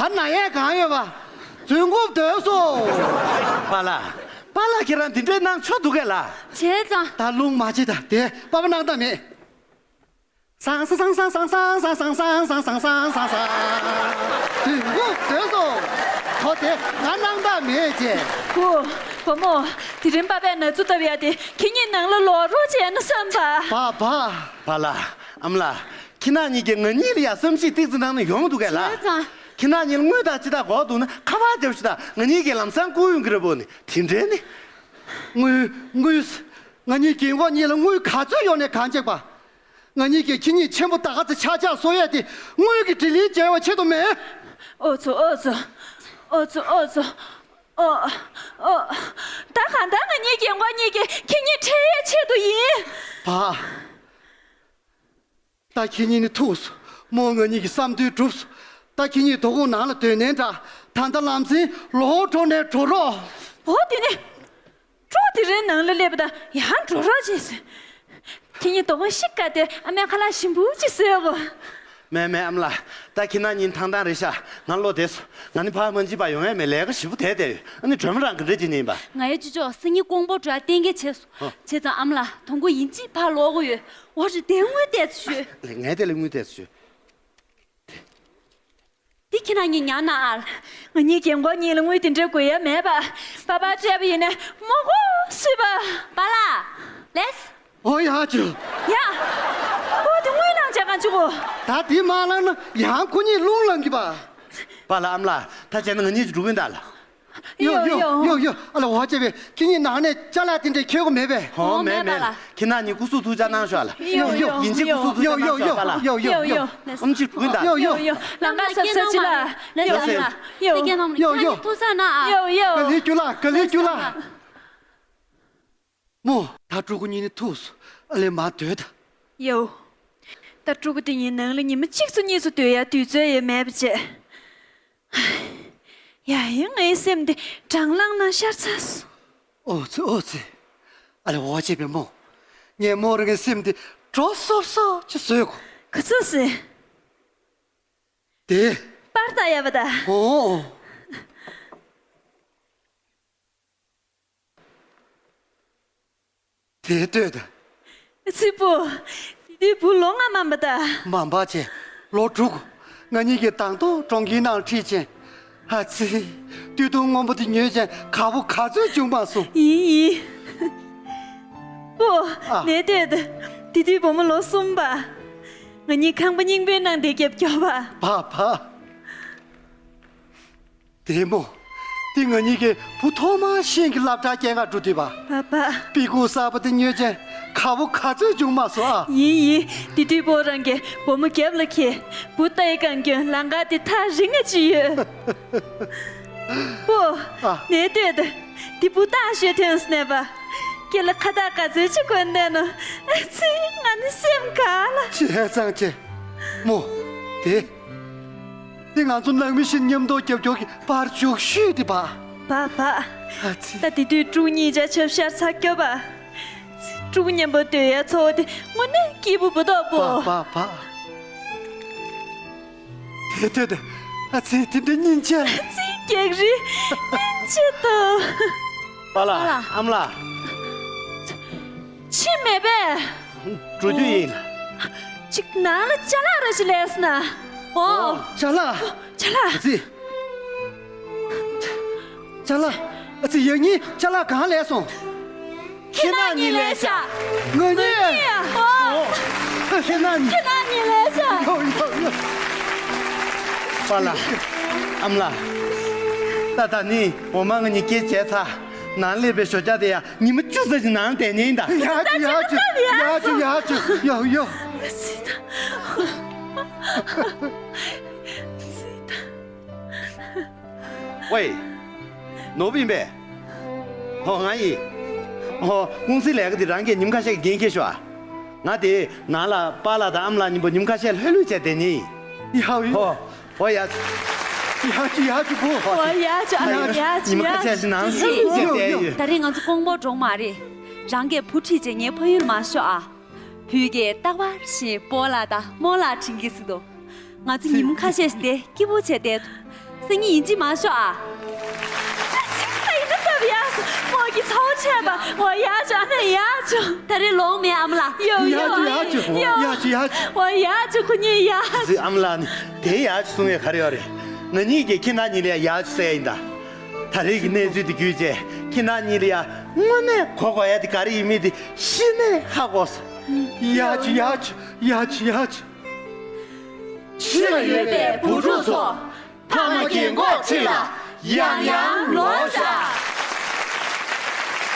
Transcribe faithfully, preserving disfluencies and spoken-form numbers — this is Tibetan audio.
ཨ་ན་ཡས་གང་ཡོད་པ། རྫུན་རྐུབ་སྡོད་སོང་། པཱ་ལགས། པཱ་ལགས་ཁྱེད་རང་འདི་འདྲའི་གནང་ཆོག་འདུག་གས་ལགས། བྱས་ཙང་། ད་རླུང་མ་བྱེད་ད་དེ་པ་པ་གནང་ད་མེད། སང་སང་སང་སང་། དུས་འགོ་དོན་སོང་། གོ་དེ་ང་སྣང་དག་མེད་ཅེས། བུ། བུ་མོ། དེ་རིང་པ་པས་ན་ཚུ་བཏབ་ཡ་དེ་ཁྱེད་གཉིས་ནང་ལ་ལོག་རོགས་བྱས་ན་བསམ་པ། པ་པ། པཱ་ལགས། ཨ་མ་ལགས། ཁྱེད་རང་གཉིས་ཀྱིས་ང་གཉིས་ལ་ཡ་བསམ་ཤེས་ཏིག་ཙི་གནང་ན་ཡོང་འདུག་གས་ལགས། བྱས་ཙང་། ཁྱེད་རང་གཉིས་ལ་དངུལ་དང་ཅི་དང་གོ་འདུག་ན་ཁ་པར་རྒྱབ་ཤིག་དང་ང་གཉིས་ཀྱིས་ལམ་སང་བསྐུར་ཡོང་གི་རེད་པོ། ནི་དེ་འདྲས་ནི། དངུལ་དངུལ། ང་གཉིས་རྒན་གོག་གཉིས་ལ་དངུལ་ག་ཚོད་ཡོད་ནས་གང་བྱེད་པ། ང་གཉིས་ཀྱིས་ཁྱེད་གཉིས་ཆེན་པོ་ད་ག་ཚོད་ཆག་ཆག་བཟོ་ཡས་དེ་དངུལ་གྱི་དྲིན་ལན་འཇལ་བའི་ཆེད་དུ་མེད། ཨོ་ཙོ་ཨོ་ཙོ། ཨོ་ཙོ་ཨོ་ཙོ། ཨོ། ཨོ། ད་གང་ལྟར་ང་གཉིས་རྒན་གོག་གཉིས་ཀྱིས་ཁྱེད་གཉིས་ཁྲེལ་ཡས་ཆེད་དུ་ཡིན། བ། ད་ཁྱེད་གཉིས་ནི་ཐུགས་སུ་མོ་ང་གཉིས་ཀྱི་བསམ་འདུན་གྲུབ་སོང་། ད་ཁྱེད་གཉིས་དོ་དགོང་ནང་ལ་སྡོད་ནའི་འདྲ། ད་ལྟ་ལམ་སེང་ལོག་འགྲོ་ནས་འགྲོ་རོགས། འོ་དེ་ནི། གྲོགས་དེ་རིང་ནང་ལ་སླེབས་པ་དང་ཡང་འགྲོ་རོགས་བྱས་སོང་། ཁྱེད་གཉིས་དོ་དགོང་ཤི་དཀའ་དེ་ཨ་མའི་ཁ་ལག་ཞིམ་པོ་ཅིག་བཟོས་གོ། མེད་མེད་ཨ་མ་ལགས། ད་ཁྱེད་རང་གཉིས་ཐང་ཐང་རེད་ཤག་ང་ལོག་བསྡད་སོང་། ང་ནི་ཕར་མ་འཇིགས་པ་ཡོང་ཡ་མེད། ལས་ཀ་ཞེ་པོ་དེ་དེ་ཡོད། ཨ་ནི་སྒྲོལ་མ་རང་ག་འདྲ་བྱེད་ཉན་པ། ང་ཡི་ཅོ་ཅོ་སང་ཉིན་ཀོང་པོ་འགྲོ་ཡ་གཏན་འཁེལ་བྱས་སོང་། ཨ། བྱས་ཙང་ཨ་མ་ལགས་དོ་དགོང་ཡིན་གཅིག་ཕར་ལོག་གི་ཡོད། འོ་རེད་དེ་དངུལ་བལྟས་ཚུལ། ལགས་ངས་དེ་ལ་དངུལ་བལྟས་ཚུལ། འདི་ཁྱེད་རང་གཉིས་ཉར་ན་ཨ། ང་གཉིས་རྒན་གོག་གཉིས་ལ་དངུལ་དེ་འདྲ་དགོས་ཡ་མེད་པ། པ་པ་སྤྲད་པ་ཡིན་ན་མོ་གོ་སུས་པ། པཱ་ལགས། ལེས། ཨོ་ཡ་ཅུ། ཡ། ཨོ་དེ་དངུལ་ནང་བྱ་གང་བྱུང་གོ། ད་དེ་མ་ལངས་ན་ཡང་ཁོ་གཉིས་རླུང་ལངས་གི་པ། པཱ་ལགས་ཨ་མ་ལགས། ད་བྱས་ན་ང་གཉིས་ཀྱི་འགྲོ་གི་ཡིན་ད་ལགས། ཡོ་ཡོ་ཡོ་ཡོ། ཨ་ལ་འོ་ཅེ་བེ་ཁྱེད་གཉིས་ནང་ནས་ཅ་ལག་དེ་འདྲ་ཁྱེར་དགོས་མེད་པས། ཧོ་མེད་མེད་ལགས། ཁྱེད་རང་གཉིས་སྐུ་གཟུགས་ཐུགས་ཅག་གནང་ཤོག་ལགས། ཡོ་ཡོ་ཡིན་གཅིག་སྐུ་གཟུགས་ཐུགས་ཅག་གནང་ཤོག་པཱ་ལགས། ཡོ་ཡོ། ཨམ་ཆི་འགྲོ་གི་ཡིན་ད། ཡོ་ཡོ། ལམ་ཁ་གཟབ་གཟབ་བྱེད་ལགས། ལགས་སོ། ཡོ་ཡོ། ཡོ་ཡོ། ཐུགས་གཟབ་གནང་ཨ། ཡོ་ཡོ། ག་ལེ་རྒྱུ་ལགས་ག་ལེ་རྒྱུ་ལགས། མོ། ད་ཕྲུ་གུ་གཉིས་ནི་ཐུགས་སུ་ཨ་ལེ་མ་སྡོད་ད། ཡོ། ད་ཕྲུ་གུ་དེ་གཉིས་ནང་ལ་ཉི་མ་གཅིག་ཙམ་གཉིས་ཙམ་སྡོད་ཡ་དུས་ཚོད་ཡོད་མེད་པ་བྱས། ཡ་ཡིན་ངའི་སེམས་དེ་གྲང་ལངས་ན་ཤར་ཚར་སོང་། ཨོ་ཙི་ཨོ་ཙི། ཨ་ལེ་འོ་ཅེ་བེ་མོ། ངས་མོ་རང་གི་སེམས་དེ་དྲོ་སོབ་སོབ་ཅིག་བཟོས་གོ། ག་ཚོད་སེ། དེ། པར་ལྟ་ཡ་བ་ད། ཨོ། དེ་ལྟོས་དང་། ཚིག་པོ། དེ་དུས་བུ་ལོ་ལྔ་མན་པ་ད། མ་འབའ་ཆེ། ལོ་དྲུག་ང་གཉིས་ཀྱིས་དང་ཐོག་གྲོང་ཁྱེར་ནང་ཁྲིད་ཅིང་། ཨ་ཙི། དུས་ཐུང་སྔོན་པོ་དེ་ཉོས་ཅིང་ཁ་བོ་ག་ཚོད་བྱུང་མ་སོང་། ཡིན་ཡིན། པོ། ཨ། ནས་ལྟོས་དང་། དེ་དུས་བུ་མོ་ལོ་གསུམ་པ། ང་གཉིས་ཁང་པ་རྙིང་པའི་ནང་དེ་རྒྱབ་སྐྱོར་བ། བ་བ། དེ་མོ། དེ་ང་གཉིས་ཀྱི་བུ་ཐོག་མར་ཤེས་ཀྱི་སློབ་གྲྭ་སྐྱེལ་ག་འགྲོ་དུས་པ། པ་པ། པི་ཀུ་གསར་པ་དེ་ཉོས་ཅན་ཁ་བོ་ག་ཚོད་བྱུང་མ་སོང་ཨ། ཡིན་ཡིན། དེ་དུས་པོ་རང་གིས་བུ་མོ་རྒྱབ་ལ་འཁྱེར། བུ་ལྟ་ཡི་གང་སྐྱོན་ལམ་ཁ་དེ་ཐག་རིང་ང་ཅི་ཡོད། པོ། ཨ། ནས་ལྟོས་དང་། དེ་བུ་ལྟ་ཞོད་ཐོན་སྣེ་པ། སྐེ་ལ་ཁ་བཏགས་ག་ཚོད་ཅིག་གོན་བསྡད་ནོ། ཨ་ཙི་ང་ནི་སེམས་དགའ་ལ། བྱས་ཙང་ཅེ། མོ། དེ། འདི་ང་ཚོ་ནང་མི་བཞིན་མཉམ་དུ་རྒྱབ་སྐྱོར་གྱི་པར་བཅུག་ཤོས་དེ་པ། པ་པ། ཨ་ཙི། ད་དེ་དུས་ཕྲུ་གུ་གཉིས་ཆ་ཆབ་ཤར་ཚ་སྐྱོ་པ། ཕྲུ་གུ་མཉམ་པོ་སྡོད་ཡ་ཚོ་དེ་དངོས་གནས་སྐྱིད་པོ་མི་འདུག་པོ། པ་པ་པ། དེ་དུས་དེ་ཨ་ཙི་དེ་འདྲ་སྙིང་རྗེ། ཨ་ཙི་རྒྱག་རེས་སྙིང་རྗེ་དང་། པཱ་ལགས། པཱ་ལགས། ཨ་མ་ལགས། ཕྱི་མེད་པས། འགྲོ་རྒྱུ་ཡིན། ཅིག་ནང་ལ་ཅ་ལག་ར་ཞིག་ལས་སོང་ན། ཨོ། ཅ་ལག་ཅ་ལག་ཨ་ཙི། ཅ་ལག་ཨ་ཙི་ཡང་ཉིན་ཅ་ལག་གང་ལས་སོང་། ཁྱེད་རང་གཉིས་ལས་ཤག་ང་གཉིས། ཨོ། ཁྱེད་རང་གཉིས། ཁྱེད་རང་གཉིས་ལས་ཤག་ཡོ་ཡོ་ཡོ། པཱ་ལགས། ཨ་མ་ལགས། ད་ད་ནི་འོ་མ་ང་གཉིས་སྐྱེལ་བྱས་ཚར། ནང་སླེབས་པའི་ཞོ་རྒྱག་དེ་ཡ་ཉི་མ་བཅུ་ཙམ་ཞིག་ནང་བསྡད་ཉན་ཡིན་ད། ཡ་ཅུ་ཡ་ཅུ་ཡ་ཅུ་ཡ་ཅུ་ཡ་ཡོ། ཝེ། ནོར་བུ་ཡིན་པས། ཧོ་ང་ཡིན། ཧོ་ཀུང་སི་ལས་ཀ་དེ་རང་གིས་ཉིན་ཁ་ཤས་ཀྱི་འགན་འཁྱེར་ཤོག་ཨ། ང་དེ་ནང་ལ་པཱ་ལགས་དང་ཨ་མ་ལགས་གཉིས་པོ་ཉིན་ཁ་ཤས་ལྷོད་ལྷོད་བྱས་བསྡད་ཉན་ཡིན། ཡ་ཡོ། ཧོ། ཨོ་ཡ། ཡ་ཅི་ཡ་ཅི་བུ། ཨོ་ཡ་ཅི་ཨ་ཡ་ཅི་ཡ་ཅི་ཉི་མ་ཁ་ཤས་ཤིག་ནང་ལྷོད་ལྷོད་བྱས་བསྡད་ཡོད། ད་རེས་ང་ཚོ་ཀོང་པོ་འགྲོ་མ་རེད། རང་གིས་བུ་ཁྲིད་བྱས་ངའི་ཕ་ཡུལ་མར་ཤོག་ཨ། བུ་གས་རྟག་པར་བཞིན་སྤོ་ལགས་དང་རྨོ་ལགས་དྲན་གྱི་ཟེར་དོ། ང་ཚོ་ཉིན་མོ་ཁ་ཤས་ཤིག་དེ་སྐྱིད་པོ་བྱས་བསྡད། སང་ཉིན་ཡིན་གཅིག་མ་ཤོག་ཨ། ཨ་ཙི། ད་ཡིན་ད་ལྟ་ཡག་སོང་། མོ་གི་ཚ་བོ་ཆད་པ། འོ་ཡག་བྱུང་ཨ་ནི་ཡག་བྱུང་། ད་རེས་ལོང་མེད་ཨ་མ་ལགས། ཡོ་ཡོ་ཡག་བྱུང་ཡག་བྱུང་ཡོ། ཡག་བྱུང་ཡག་བྱུང་། འོ་ཡག་བྱུང་ཁོ་གཉིས་ཡག་ཟི། ཨ་མ་ལགས་ནི་དེ་ཡག་བྱུང་གསུང་ཡས་ག་རེ་ཡོད་རེད། ང་གཉིས་ཀྱིས་ཁྱེད་རྣམ་གཉིས་ལ་ཡག་བྱུང་ཟེར་ཡ་ཡིན་ད། ད་རེས་ཀྱི་གནས་ཚུལ་དེ་བརྒྱུད་བྱས་ཁྱེད་རྣམ་གཉིས་ལ་ཡ་དངོས་གནས་གོ་དགོས་ཡ་དེ་ག་རེ་ཡིན་མིན་དེ་གཞི་ནས་ཧ་གོ་སོང་། ཡག་བྱུང་ཡག་བྱུང་ཡག་བྱུང་ཡག་བྱུང་། ཕྱི་ལ་ཡོད་པའི་བུ་ཕྲུག་ཚོ། ཕ་མ་རྒན་གོག་ཁྲིད་ལ་ཡང་ཡང་ལོག་བཞག